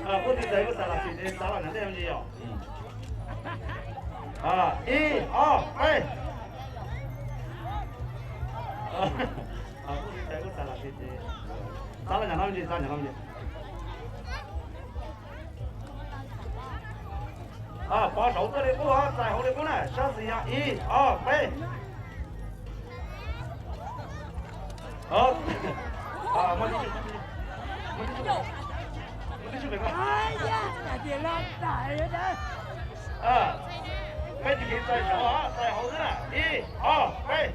Kuj tib txawg kuj xav los xis ces txav los nyob ntej me ntsis yom. Ib, ob, peb. Kuj tib txawg kuj xav los xis ces txav los nyob no me ntsis, txav nyob no me ntsis. Pov saud tuaj li qub, txais hauv li qub na, sab xis yog ib, ob, peb. Peb tsis khiav txais saud, txais hauv xwb na, ib, ob, peb.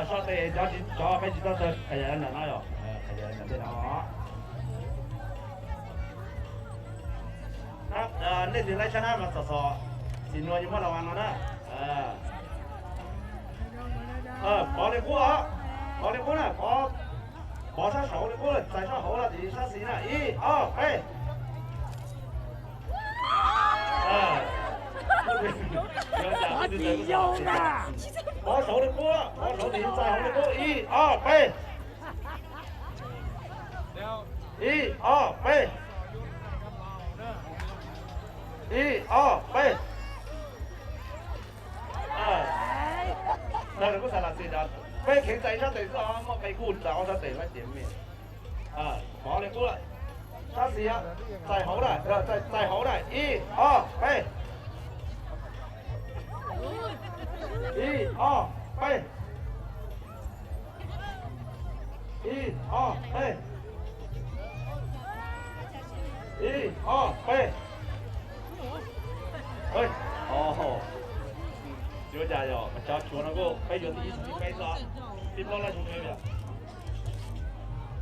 Sab tes cov peb tsis tau txawg, qhov yog ntawm no yom, qhov yog ntawm ntej no. Nej tis laib sab nab mas txom txom, tsis nua yus muab los no na. Pov li qub os, pov li qub na, pov sab saud li qub, txais sab hauv los tis sab xis na, ib, ob, peb. Pov saud li qub, pov saud tis txais hauv li qub, ib, ob, peb. Ib, ob, peb. Ib, ob, peb. Peb kheev txais ib sab tes xwb, muaj qee kuj txais ob sab tes lawm ces me. Pov li qub, sab xis, txais hauv na, txais hauv na, ib, ob, peb. Ib, ob, peb. Ib, ob, peb. Ib, ob, peb. Yuav cas yog cov tshuav no kuj peb yuav tib xyoo tib peb xwb, tib plaub lab xyoo peb yom.